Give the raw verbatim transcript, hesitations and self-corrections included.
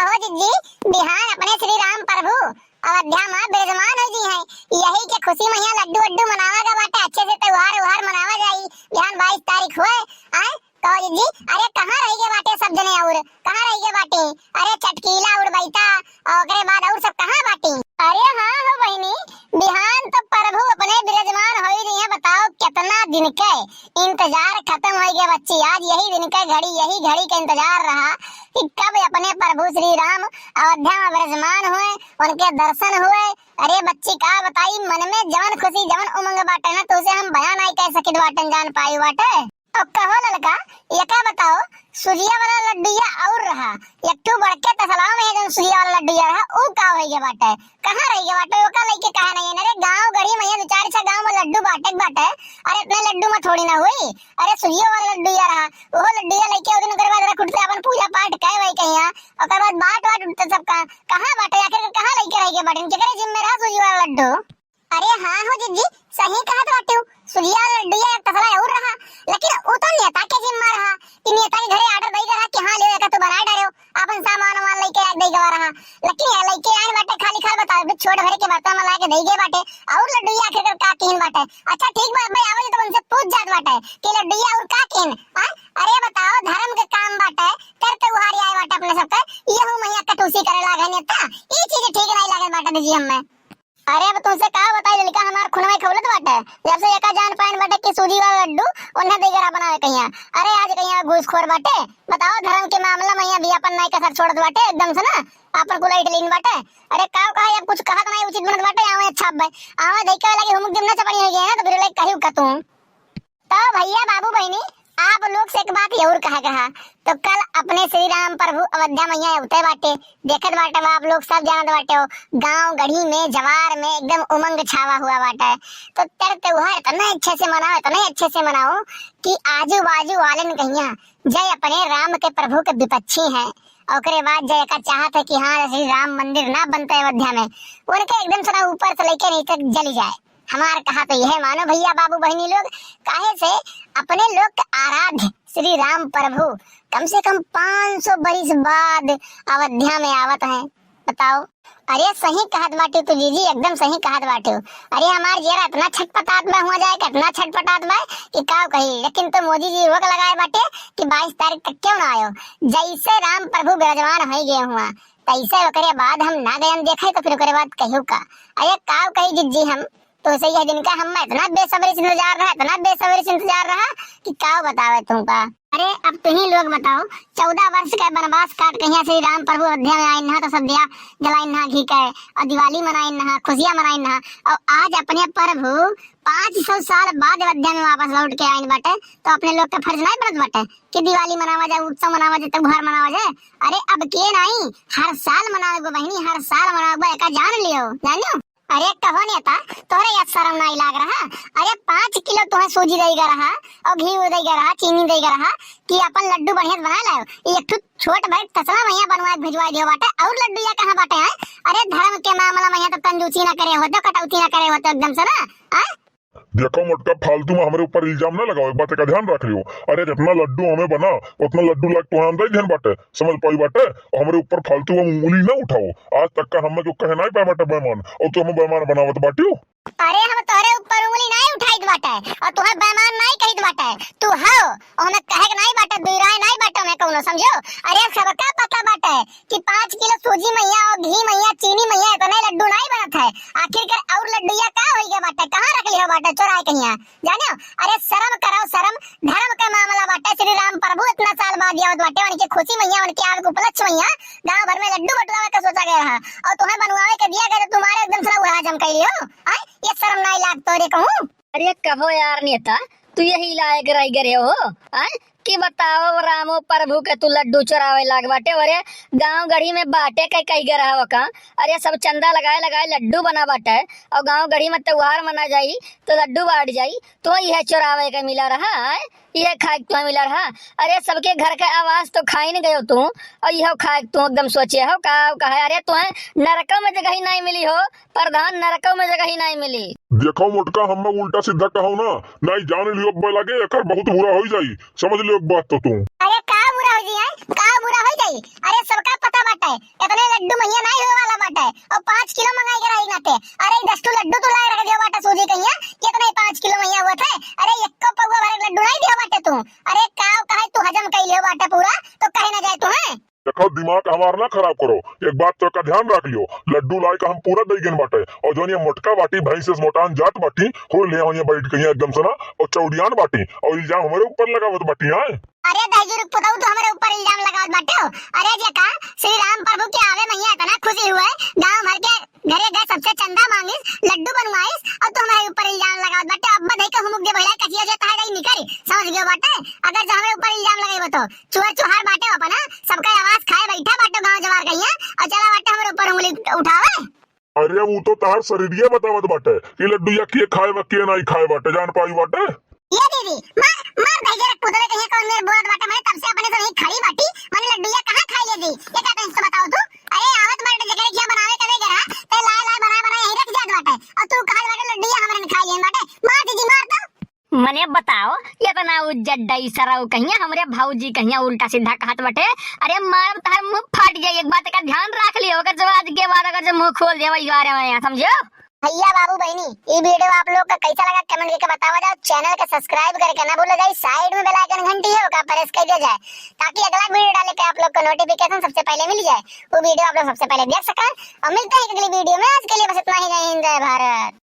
हो जिज्जी, बिहान अपने श्री राम प्रभु अयोध्या मा विराजमान होइ जी हैं। यही के खुशी मा यहाँ लड्डू वड्डू मनावा गा बाटे, अच्छे से त्योहार उहार मनावा जाई। बिहान बाईस तारीख हुए। आए, कहो जिज्जी, अरे कहाँ रहि गए बाटे सब जने और कहाँ रहि गए बाटे? अरे चटकीला और बैता और ओकरे बाद और सब कहाँ बाटे? अरे हाँ हो बहिनी, बिहान तो प्रभु अपने विराजमान होइ रही हैं। बताओ कितना दिन के इंतजार खत्म होइ गया बच्ची। आज यही दिन के घड़ी, यही घड़ी के इंतजार रहा कि कब अपने प्रभु श्री राम अयोध्या मा विराजमान हुए, उनके दर्शन हुए। अरे बच्ची का बताई, मन में जवन खुशी जवन उमंग बाटे ना, तो उसे हम बयां नाहीं कह सकित बाटे, जान पाई बाटे। अब कहो ललका, ये का बताओ, सुजिया वाला लड्डुया और रहा, एक ठो बड़के तसलावा मा जौन सुजिया वाला लड्डुया रहा, ऊ का होइ गया बाटे? कहाँ रहि गया बाटे? ओका लइके काहे नाहीं है ना रे? गाँव गढ़ी मा यहाँ दो चार छह गाँव मा लड्डू बाटे के बाटे। अरे इतने लड्डू मा थोड़ी ना हुई। अरे सुजिया वाला लड्डुया रहा, वो लड्डुया लइके वो दिन ओकरे बाद रख उठते अपन पूजा पाठ कहे वही कहिया, ओकर बाद बाट बाट उठते सब कहाँ, कहाँ बाटे आखिर, कहाँ लइके रहि गया बाटे? केकरे जिम्मे रहा सुजिया वाला लड्डू? अरे हाँ हो जिज्जी, सही कहत बाटे हो। सुजिया वाला लड्डुया एक तसला और रहा, लेकिन उ तो नेता के जिम्मा रहा कि नेता के घरे order दई रहा कि हाँ, ले, एका तू बनाए डारे हो, अपन सामान वामान लइके आ, दई गवा रहा। लेकिन ये लइके आइन बाटे खाली खाल, बताओ, भी छोट भरे के बर्तन में लाके दई गए बाटे, और लड्डुया आखिर कर का कीन बाटे? अच्छा ठीक बा, भाई आवे तो उनसे पूछ जात बाटे कि लड्डुया और का कीन? हाँ? अरे बताओ, धर्म के काम बाटे, कर त्योहार आए बाटे अपने सबके, ये हूँ मैया कटूसी करे लागे नेता, ये चीज ठीक नहीं लागे बाटे दीजिए हमें। अरे अब तुमसे का बताई ललिका, हमार खुनवा खौलत बाटे। जब से एका जान पाइन बाटे कि सूजी वाला लड्डू ओन्हे दे गरा बनावे कहिया। अरे आज कहिया घूसखोर बाटे। बताओ धर्म के मामला में यहाँ भी अपन नाई कसर छोड़त बाटे एकदम से ना, अपन कुल ऐंठ लीन बाटे। अरे का कहा, अब कुछ कहत नाई उचित बनत बाटे। आवे अच्छा अब आवे देखे वाला की हुमुक दिम ना चपड़ी हो गया ना, तो फिर लाइक कही का तू। तो भैया बाबू बहिनी, आप लोग से एक बात जरूर कहा कहा, तो कल अपने श्री राम प्रभु अयोध्या मैया अवते बाटे, देखत बाटे बा आप लोग सब जानत बाटे हो, गांव गढ़ी में जवार में एकदम उमंग छावा हुआ बाटे। तो तर त्योहार इतना अच्छे से मनाओ, इतना अच्छे से मनाओ कि आजू बाजू वाले ने कहिया जय अपने राम के प्रभु के विपक्षी हैं, और ओकरे बाद जय का चाहत है कि हाँ श्री राम मंदिर ना बनते अयोध्या में, उनके एकदम से ना ऊपर से लेके नीचे जली जाए। हमार कहा तो यह मानो भैया बाबू बहिनी लोग, काहे से अपने लोग के आराध्य श्री राम प्रभु कम से कम पाँच सौ बरिस बाद अवध्या में आवत हैं। बताओ। अरे सही कहत बाटे तू जीजी, एकदम सही कहत बाटे। अरे हमार जियरा इतना छटपटात बा, हुआ जाए कि इतना छटपटात बा कि का कही। लेकिन तो मोदी जी रोक लगाए बाटे कि बाईस तारीख तक क्यों ना आयो। जैसे राम प्रभु विराजमान हो गए हुआ, तैसे ओकरे बाद हम ना गयन देखे, तो फिर ओकरे बाद कहियो का। अरे का कही जीजी हम, तो से यह दिन का हम इतना बेसब्री से इंतजार रहा, इतना बेसब्री से इंतजार रहा कि का बतावे तुमका। अरे अब तुही लोग बताओ, चौदह वर्ष का वनवास काट के यहाँ श्री राम प्रभु अयोध्या में आइन हा, तो सब दिया जलाइन हा घी के, और दिवाली मनाइन हा, खुशियाँ मनाइन हा, और आज अपने प्रभु पाँच सौ साल बाद अयोध्या में वापस लौट के आइन बाटे, तो अपने लोग का फर्ज नहीं बनत बाटे कि दिवाली मनावा जाए, उत्सव मनावा जाए, त्योहार मनावा जाए? अरे अब के नहीं, हर साल मनावे गो बहिनी, हर साल मनावे गो, एका जान लियो, जानियो। अरे कहो नेता, तोहरे या शर्म नाई लाग रहा? अरे पाँच किलो तोहे सूजी देगा रहा, और घी देगा रहा, चीनी देगा रहा कि अपन लड्डू बढ़िया से बना लाओ। ये एक ठो छोट भाई तसला मैया बनवा के भिजवा दियो बाटे, और लड्डू या कहाँ बाटे हैं? अरे धर्म के मामला में यहाँ तो कंजूसी ना करे होते, कटौती ना करे होते एकदम से ना, हैं? देखो मोटका, फालतू में हमरे ऊपर इल्जाम ना लगाओ, एक बात का ध्यान रख लियो। अरे जितना लड्डू हमें बना, उतना लड्डू लाग तो हम दे ध्यान बाटे, समझ पाई बाटे, और हमरे ऊपर फालतू में उंगली ना उठाओ। आज तक का हमें क्यों कहे नहीं पाए बाटे बेईमान, और तू हमें बेईमान बनावत बाटियो। अरे हम तोहरे ऊपर उंगली नहीं उठाइत बाटे, और तुहे बेईमान नहीं कहित बाटे, तू हो, और हमें कहे के नहीं बाटे, दुई राय नहीं बाटे हमें कौनो, समझो। अरे सबका पता बाटे, कि पाँच किलो सूजी मैया और घी मैया, चीनी मैया, इतने लड्डू नहीं बनत है। आखिर कर और लड्डू या का होई गया बाटे, कहाँ रख लियो बाटे चोराए कहिया, जाने हो? अरे शर्म करो शर्म, धर्म का मामला बाटे। श्री राम प्रभु इतना साल बाद आवत बाटे, उनकी खुशी मैया, उनके आवे के उपलक्ष्य मैया, गांव भर में लड्डू बटुआवे का सोचा गया है और तुम्हें बनवावे के दिया गया, तो तुम्हारे एकदम से उड़ा जम कैली हो। आय, ये शर्म नहीं लाग तोरे कहूँ? अरे कहो यार नेता, तू यही लायक रह गए हो, आय? कि बताओ रामो प्रभु के तू लड्डू चोरावे लाग बाटे। अरे गांव गढ़ी में बाटे के कई गए रहा का? अरे सब चंदा लगाए लगाए लड्डू बना बाटे, और गांव गढ़ी में त्योहार मना जाई तो लड्डू बांट जाई, तो यह चोरावे के मिला रहा है, यह खाए के तुम्हें मिला रहा। अरे सबके घर का आवास तो खाई नहीं गयो तू, और यह खाए के तू एकदम सोचे हो का, का है? अरे तुम्हें नरकों में जगह ही नहीं मिली हो, प्रधान, नरकों में जगह ही नहीं मिली। देखो मोटका, हमें उल्टा सीधा कहो ना, नहीं जान लियो अब लगे, एकर बहुत बुरा हो जाई, समझ लियो एक बात तो तू। अरे का बुरा हो जाई, हैं? का बुरा हो जाई? अरे सबका पता बाटे, देखो, दिमाग हमार ना खराब करो, एक बात तो का ध्यान रख लियो, लड्डू लाए का हम पूरा दई गन बाटे। और जौन ये मोटका बाटी, भैंस से मोटान जात बाटी, हो ले यहाँ बैठ गई एकदम से ना, और चौड़ियान बाटी, और इल्जाम हमारे ऊपर लगावत बाटी, आए। अरे दहिजरू के पुतऊ, तू हमरे ऊपर इल्जाम लगावत बाटे हो। अरे जे का श्री राम प्रभु के आवे मइया इतना खुशी हुए, गांव भर के घरे गए, सबसे चंदा मांगिस, लड्डू बनवाइस, और तू हमरे ऊपर इल्जाम लगावत बाटे। अब धई के हुमुक दे भैया, कचिया से तहार जाई निकरी, समझ गयो बाटे। अगर जो हमरे ऊपर इल्जाम लगाइबो तो चुअर चुहार बाटे हो अपना, सबका आवाज खाए बैठा बाटे गांव जवार कहिया, और चला बाटे हमरे ऊपर उंगली उठावे। अरे, उ तो तहार शरीरिया बतावत बाटे कि लड्डुया के खाए बा, के नाई खाए बाटे, जान पाई बाटे। ये दीदी, मार, मार दहिजरू के पुतऊ कहिया, कौन मेर बोलत बाटे, मने तब से अपने से यहीं खड़ी बाटी, मने लड्डुया कहाँ खाई ले दी, ये का तनी से बताओ तू। अरे, आवत बाटे जेकरे खिया बनावे कबे गरा, ते लाए लाए बनाए बनाए यहीं रख जात बाटे, और तू कहत बाटे लड्डुया हमरे ने खाई लेन बाटे, मार दीदी, मार तो। मने बताओ, इतना उज्जट डई सरऊ कहिया, हमरे भौजी कहिया उल्टा सीधा कहत बटे। अरे मारब तहार मुंह फाट जाई, एक बात का ध्यान रख लियो, अगर जो आज के बाद अगर जो मुंह खोल देवा इस बारे में, समझो? भैया बाबू बहिनी, ई video आप लोग का कैसा लगा comment करके बतावा जाओ। Channel के subscribe करके ना भूला जाए, side में bell icon घंटी है ओका press कर दिया जाए, ताकि अगला video डाले के आप लोग को notification सबसे पहले मिल जाए, वो video आप लोग सबसे पहले देख सकें। और मिलते हैं एक अगली video में, आज के लिए बस इतना ही, जय हिंद, जय भारत।